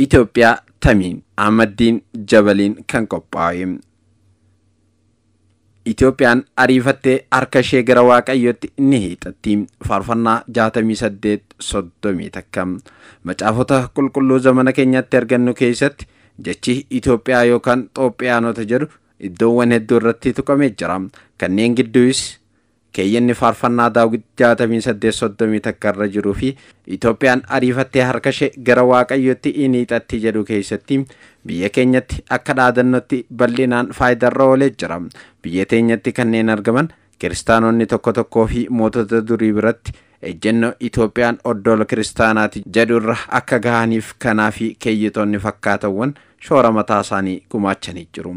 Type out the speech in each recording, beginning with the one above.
Itoophiyaa tamiin Ahmaddiin Jabaliin kan qophaa'e. Itoophiyaan ariifattee harka ishee gara Waaqayyootti ni hiixatti. Faarfannaa 68:31. Macaafota qulqulluu zamana keenyatti argannu keessatti jechi Itoophiyaa yookaan Xoophiyaanota jedhu iddoowwan hedduu irratti tuqamee jira. Kanneen gidduus keeyyanni faarfannaa Daawit 68:31 irra jiruu fi Itoophiyaan ariifattee harka ishee gara Waaqayyootti ni hiixatti jedhu keessatti biyya keenyatti akka dhaadannootti bal'inaan faayidaarra oolee jira. Biyya teenyatti kanneen argaman kiristaanonni tokko tokkoo fi mootota durii biratti ejjennoo Itoophiyaan oddola kiristaanaati jedhu irra akka gahaniif kanaa fi keeyyatoonni fakkaatawwan shoora mataa isaanii gumaachanii jiru.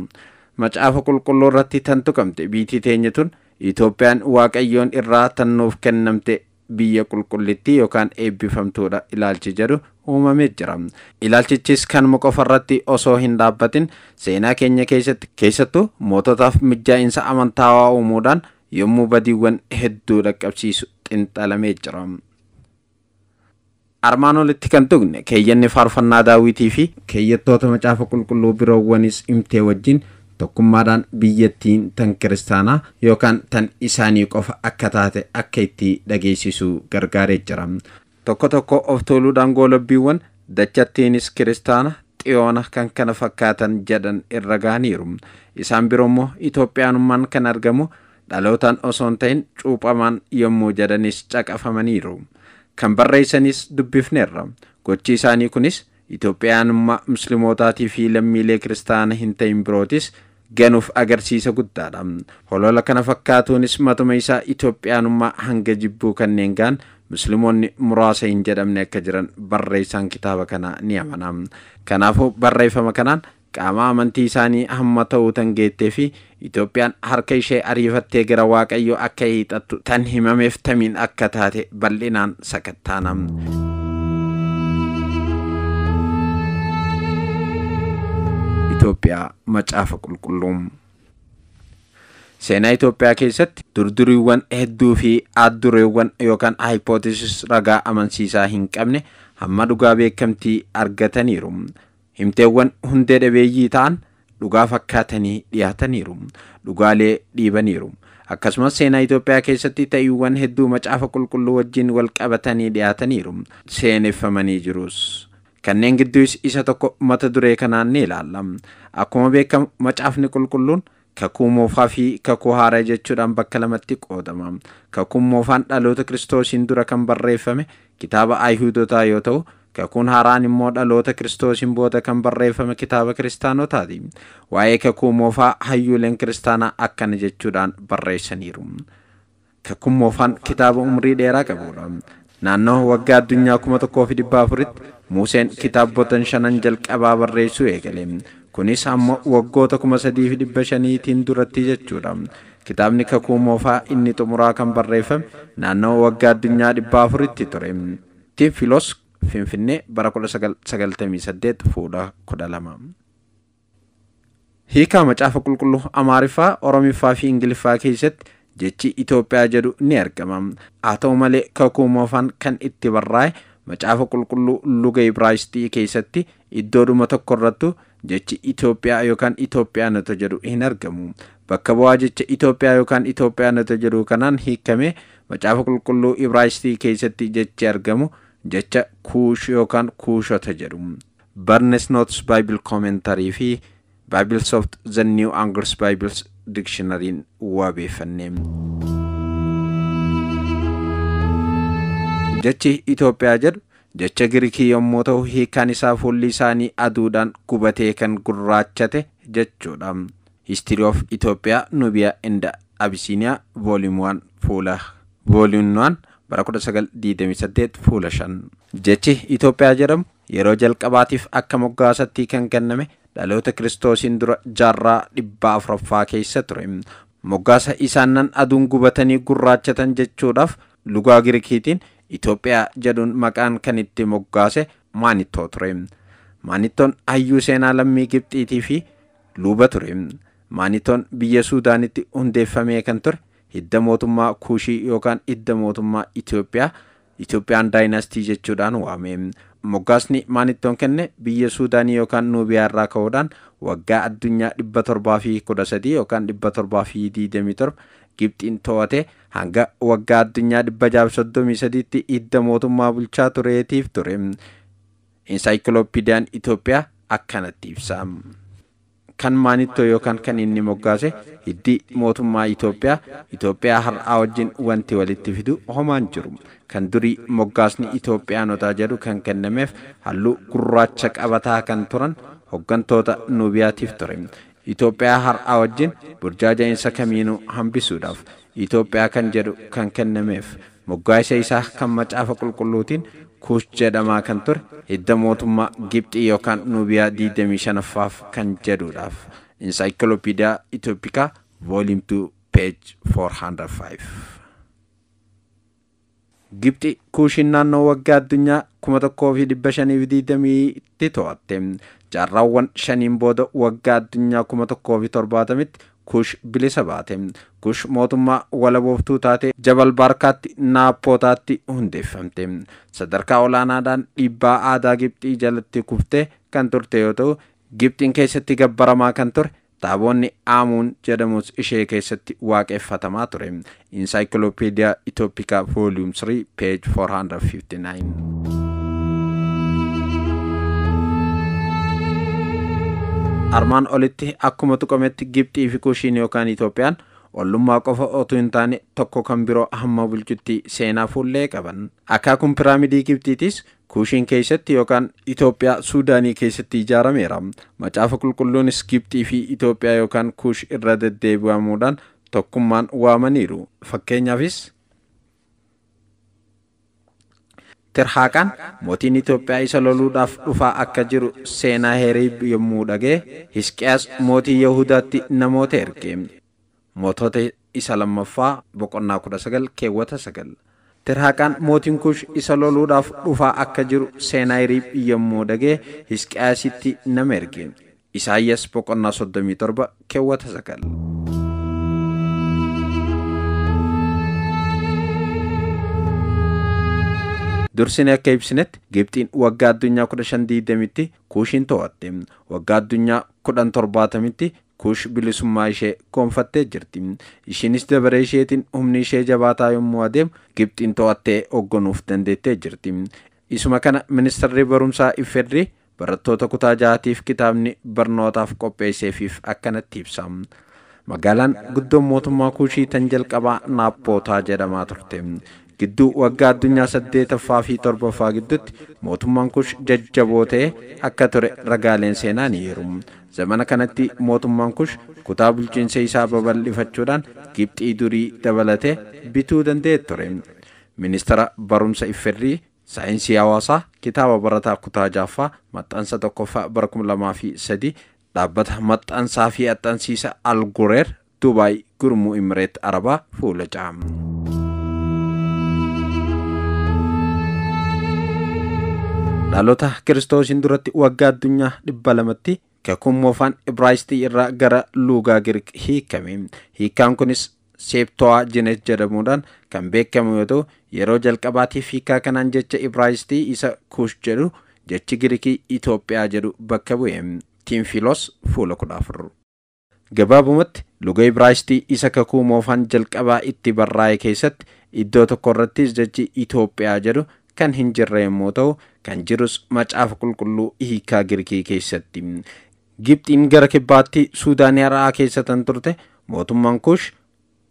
Macaafa qulqulluu irratti tan tuqamte biitii teenya tun Itoophiyaan Waaqayyoon irraa tan nuuf kennamte biyya qulqullittii yookaan eebbifamtuudha ilaalchi jedhu uumamee jira. Ilaalchichis kanuma qofa irratti osoo hin dhaabbatin seenaa keenya keessatti keessattuu moototaaf mijaa'insa amantaawaa uumuudhaan yommuu badiiwwan hedduu dhaqqabsiisu xinxalamee jira. Armaan olitti kan tuqne keeyyanni faarfannaa Daawitii fi keeyyattoota macaafa qulqulluu biroowwanis himtee wajjin tokkummaadhaan biyyattiin tan kiristaanaa yookaan tan isaanii qofa akka taate akka itti dhageessisu gargaaree jira. Tokko tokko of tuuluudhaan goolabbiiwwan dachattiinis kiristaana xiyoona kan kana fakkaatan jedhan irra gahaniiru. Isaan biroo immoo Itoophiyaanummaan kan argamu dhalootaan osoo hin ta'in cuuphamaan yommuu jedhanis caqafamaniiru. Kan barreessanis dubbifneerra. Gochi isaanii kunis Itoophiyaanummaa musliimootaatii fi lammiilee kiristaana hin ta'in birootis ganuuf agarsiisa guddaadha. Holola kana fakkaatuunis matuma isaa Itoophiyaanummaa hanga jibbuu kanneen gahan musliimoonni muraasa hin jedhamne akka jiran barreessaan kitaaba kanaa ni amana. Kanaafuu barreeffama kanaan qaama amantii isaanii hamma ta'uu tan geettee fi Itoophiyaan harka ishee ariifattee gara Waaqayyoo akka hiixattu tan himameef tamiin akka taate bal'inaan sakattaana. Itoophiyaa macaafa qulqulluu. Seenaa Itoophiyaa keessatti durduriiwwan hedduu fi aaddureewwan yookaan haayipootisiis ragaa amansiisaa hin qabne hamma dhugaa beekamtii argataniiru. Himteewwan hundee dhabeeyyii ta'an dhugaa fakkaatanii dhiyaataniiru. Dhugaalee dhiibaniiru. Akkasumas seenaa Itoophiyaa keessatti ta'iiwwan hedduu macaafa qulqulluu wajjin wal qabatanii dhiyaataniiru. Seeneffamanii jirus. Kanneen gidduus isa tokko mata duree kanaan ni ilaalla. Akkuma beekamu macaafni qulqulluun kakuu moofaa fi kakuu haaraa jechuudhaan bakka lamatti qoodama. Kakuun moofaan dhaloota Kiristoosiin dura kan barreeffame kitaaba Ayihuudotaa yoo ta'u, kakuun haaraan immoo dhaloota Kiristoosiin booda kan barreeffame kitaaba Kiristaanotaati. Waa'ee kakuu moofaa hayyuuleen kiristaanaa akkana jechuudhaan barreessaniiru. Kakuun moofaan kitaaba umrii dheeraa qabudha. Naannoo waggaa addunyaa 1400tti Museen kitaabota shanan jalqabaa barreessuu eegale. Kunis ammoo waggoota 3500tiin duratti jechuudha. Kitaabni kakuu moofaa inni xumuraa kan barreeffame naannoo waggaa addunyaa 400tti ture. Tiifilos Finfinnee bara 1998 fuudha 12. Hiikaa macaafa qulqulluu Amaariffaa, Oromiffaa fi Ingiliffaa keessatti jechi Itoophiyaa jedhu ni argama. Haa ta'u malee kakuu moofaan kan itti barraa'e macaafa qulqulluu luga Ibraayisxii keessatti iddoodhuma tokko irrattu jechi Itoophiyaa yookaan Itoophiyaanota jedhu hin argamu. Bakka bu'aa jecha Itoophiyaa yookaan Itoophiyaanota jedhu kanaan hiikame macaafa qulqulluu Ibraayisxii keessatti jechi argamu jecha Kuush yookaan Kuushota jedhu. Barnes Notes Bible Commentary fi Biblesoft The New Angles Bibles Dictionary'n wabeeffanne. Jechi Itoophiyaa jedhu jecha Giriikii yommuu ta'u hiikaan isaa fuulli isaanii aduudhaan gubatee kan gurraachate jechuudha. History of Ethiopia, Nubia and Abyssinia, Volume 1 fuula Volume 1 bara 1928 fuula 5. Jechi Itoophiyaa jedhamu yeroo jalqabaatiif akka moggaasatti kan kenname dhaloota Kiristoosiin dura jaarraa 400ffaa keessa ture. Moggaasa isaan aduun gubatanii gurraachatan jechuudhaaf lugaa Giriikiitiin Itoophiyaa jedhuun maqaan kan itti moggaase Maanittoo ture. Maanittoon hayyuu seenaa lammii Gibxiitii fi luba ture. Maanittoon biyya Suudaanitti hundeeffamee kan ture hidda mootummaa Kuushii yookaan hidda mootummaa Itoophiyaa Itoophiyaan daayinastii jechuudhaan waame. Moggaasni Maanittoon kenne biyya Suudaanii yookaan Nuubiyaa irraa ka'uudhaan waggaa addunyaa 713 yookaan 727 Gibxiin to'ate hanga waggaa addunyaa 633tti hidda mootummaa bulchaa tureetiif ture. Insaayikilooppiidiyaan Itoophiyaa akkanatti ibsa. Kan Maanittoo yookaan kan inni moggaase hiddi mootummaa Itoophiyaa Itoophiyaa har'aa wajjin wanti walitti fidu homaan jiru. Kan durii moggaasni Itoophiyaanotaa jedhu kan kennameef halluu gurraacha qabataa kan turan hooggantoota Nuubiyaatiif ture. Itoophiyaa har'aa wajjin burjaaja'insa kamiinuu hambisuudhaaf Itoophiyaa kan jedhu kan kennameef moggaasa isaa kan macaafa qulqulluutiin Kuush jedhamaa kan ture hidda mootummaa Gibxii yookaan Nuubiyaa 25ffaaf kan jedhuudhaaf. Insaayikilopiidiyaa Itoophikaa Volume 2 page 405. Gibxi Kuushiin naannoo waggaa addunyaa 1520tti to'atte. Jaarraawwan shaniin booda waggaa addunyaa 1070tti Kuush bilisa baate. Kuush mootummaa walabooftuu taate Jabal Baarkaatti Naappootaatti hundeeffamte. Sadarkaa olaanaadhaan dhiibbaa aadaa Gibxii jalatti kuftee kan turte yoo ta'u, Gibxiin keessatti gabbaramaa kan ture taaboonni Aamuun jedhamus ishee keessatti waaqeffatamaa ture. Insaayikilopiidiyaa Itoophikaa Volume 3 page 459. Armaan olitti akkuma tuqametti Gibxii fi Kushiin yookaan Itoophiyaan ollummaa qofa otoo hin taane tokko kan biroo hamma bulchutti seenaa fuullee qaban. Akaakuun piraamidii Gibxiitis Kushiin keessatti yookaan Itoophiyaa Suudaanii keessatti ijaarameera. Macaafa qulqulluunis Gibxii fi Itoophiyaa yookaan Kuush irra deddeebi'amuudhaan tokkummaan waamaniiru. Fakkeenyaafis Tirhaaqaan mootiin Itoophiyaa isa loluudhaaf dhufaa akka jiru seenaa Heeriib yommuu dhaga'e Hisqiyaas mootii Yihudaatti namoota erge. Mootota isa lammaffaa boqonnaa 19 keewwata 9. Tirhaaqaan mootiin Kuush isa loluudhaaf dhufaa akka jiru seenaa Heriib yommuu dhaga'e Hisqiyaasitti nama erge. Isaayyaas boqonnaa 37 keewwata 9. Dursine akka ibsinetti Gibxiin waggaa addunyaa 1520tti Kuushiin to'atte. Waggaa addunyaa 1070tti Kuush bilisummaa ishee gonfattee jirti. Ishiinis dabaree isheetiin humni ishee jabaataa yommuu adeemu Gibxiin to'attee hoogganuuf dandeettee jirti. Isuma kana ministeerri barumsaa Iffedri barattoota kutaa jahatiif kitaabni barnootaaf qopheesseefiif akkanatti ibsa. Magaalaan guddoon mootummaa Kuushii tan jalqabaa Naappootaa jedhamaa turte. Gidduu waggaa addunyaa 8ffaa fi 7ffaa gidduutti mootummaan Kuush jajjaboo ta'e akka ture ragaaleen seenaa ni eeru. Zamana kanatti mootummaan Kuush kutaa bulchiinsa isaa babal'ifachuudhaan Gibxii durii dabalatee bituu danda'e ture. Ministeera barumsa Iffedrii saayinsii hawaasaa kitaaba barataa kutaa 6ffaa maxxansa 1ffaa bara 2003 dhaabbata maxxansaa fi axxansiisa Algureer Dubaay Gurmuu Imireet Arabaa fuula 6. Dhaloota Kiristoosiin duratti waggaa addunyaa 200tti kakuun moofaan Ibraayisxii irraa gara Luugaa Giriik hiikame. Hiikkaan kunis Seeptowaa Jinet jedhamuudhaan kan beekamu yoo ta'u, yeroo jalqabaatiif hiikaa kanaan jecha Ibraayisxii isa Kuush jedhu jechi Giriikii Itoophiyaa jedhu bakka bu'e. Tiinfilos fuula 14. Gabaabumatti luga Ibraayisxii isa kakuu moofaan jalqabaa itti barraa'e keessatti iddoo tokko irrattis jechi Itoophiyaa jedhu kan hin jirre yommuu ta'u, kan jirus macaafa qulqulluu hiikaa Giriikii keessatti. Gibxiin gara kibbaatti Suudaanii har'aa keessa kan turte mootummaan Kuush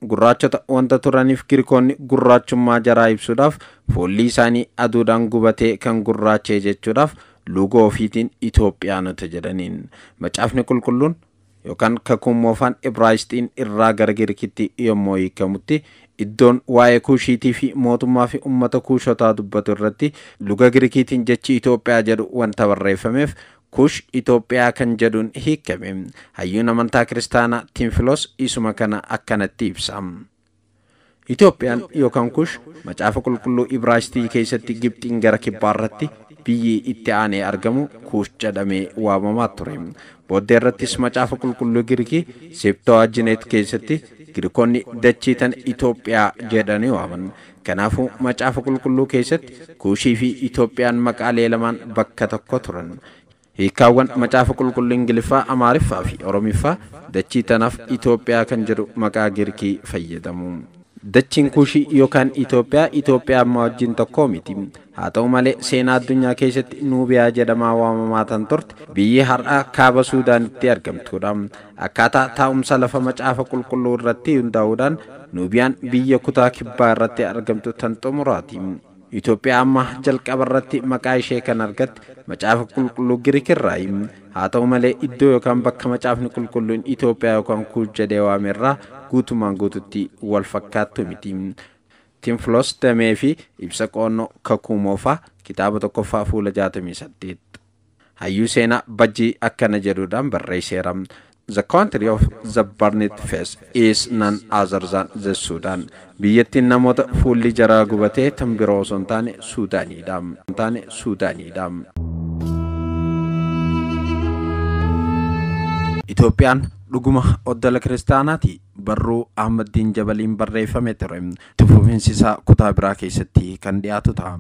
gurraachota wanta turaniif Giriikonni gurraachummaa jaraa ibsuudhaaf fuulli isaanii aduudhaan gubatee kan gurraachee jechuudhaaf luga ofiitiin Itoophiyaanota jedhaniin. Macaafni qulqulluun yookaan kakuun moofaan Ibraayisxiin irraa gara Giriikitti yommuu hiikamutti iddoon waa'ee Kuushiitii fi mootummaa fi uummata Kuushotaa dubbatu irratti luga Giriikiitiin jechi Itoophiyaa jedhu wanta barreeffameef Kuush Itoophiyaa kan jedhuun hiikame. Hayyuun amantaa kiristaanaa Tiinfilos isuma kana akkanatti ibsa. Itoophiyaan yookaan Kuush macaafa qulqulluu Ibraayisxii keessatti Gibxiin gara kibbaarratti biyyi itti aanee argamu Kuush jedhamee waamamaa ture. Booddee irrattis macaafa qulqulluu Giriikii Seeptowaajineet keessatti Giriikonni dachii tan Itoophiyaa jedhanii waaman. Kanaafuu Macaafa Qulqulluu keessatti Kuushii fi Itoophiyaan maqaalee lamaan bakka tokko turan. Hiikkaawwan Macaafa Qulqulluu Ingiliffaa, Amaariffaa fi Oromiffaa dachii tanaaf Itoophiyaa kan jedhu maqaa Girikii fayyadamu. Dachiin Kuushii yookaan Itoophiyaa Itoophiyaa ammaa wajjin tokko miti. Haa ta'u malee seenaa addunyaa keessatti Nuubiyaa jedhamaa waamamaa tan turte biyyi har'a kaaba Suudaanitti argamtudha. Akkaataa taa'umsa lafa Macaafa Qulqulluu irratti hundaa'uudhaan Nuubiyaan biyya kutaa kibbaa irratti argamtu tan xumuraati. Itoophiyaa amma jalqaba irratti maqaa ishee kan argatte Macaafa Qulqulluu Giriik irraayi. Haa ta'u malee iddoo yookaan bakka Macaafni Qulqulluun Itoophiyaa yookaan Kuush jedhee waame irraa guutumaan guututti wal fakkaattu miti. Tinfilos Damee fi ibsa qo'annoo Kakuu Moofaa kitaaba tokkoffaa fuula 68. Hayyuu seenaa Bajjii akkana jedhuudhaan barreesseera. The country of the burnt face is none other than the Sudan. Biyyattiin namoota fuulli jaraa gubatee tan biroo osoo hin taane Suudaaniidha. Taane Suudaaniidha. Itoophiyaan dhuguma oddola kiristaanaati. Barruu Ahmaddiin Jabaliin barreeffame ture. Itti fufiinsi isaa kutaa biraa keessatti kan dhiyaatu ta'a.